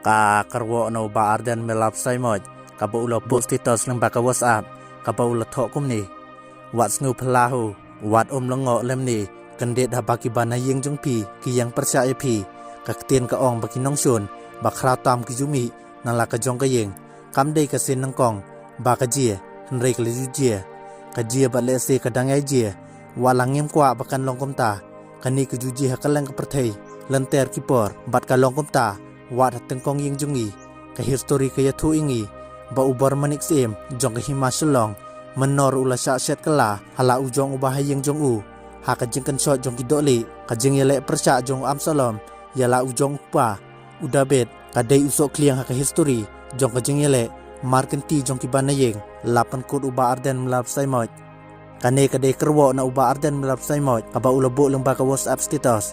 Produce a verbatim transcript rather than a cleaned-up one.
Ka kyrwoh na u Bah Ardent Miller Basaiawmoit kaba u la post status lyngba ka WhatsApp, kaba u la thoh kumne: Wat sngewphylla ho, wat ym lyngngoh lymne, kyndit haba ki ban ha ïing jong phi ki ïeng pyrshah ïa phi. Ka ktien ka ong ba ki nongshun ba khraw tam ki ju mih na la ka jong ka ïing. Kam dei ka sien nyngkong ba ka jia, hynrei ka la ju jia. Ka jia bad lehse ka dang ïai jia. Wat la ngim kwah ba kan long kumta. Kane ka ju jia ha kylleng ka pyrthei lynter ki por, bad ka long kumta wat ha tyngkong ïing jong ngi. Ka histori ka ïathuh ïa ngi ba u Bor Manik Syiem jong ka Hima Shillong mynno ruh u la shah shet kylla ha la u jong u bahaïing jong u. Ha ka jingkynshoh jong ki dohlieh, ka jingïaleh pyrshah jong u Absalom ïa la u jong u kpa u Dabid ka dei u sohkhlieng ha ka histori jong ka jingïaleh markynti jong ki ban ha ïing, la pynkut u Bah Ardent Miller Basaiawmoit. Kane ka dei kyrwoh na u Bah Ardent Miller Basaiawmoit kaba u la buh lyngba ka WhatsApp status.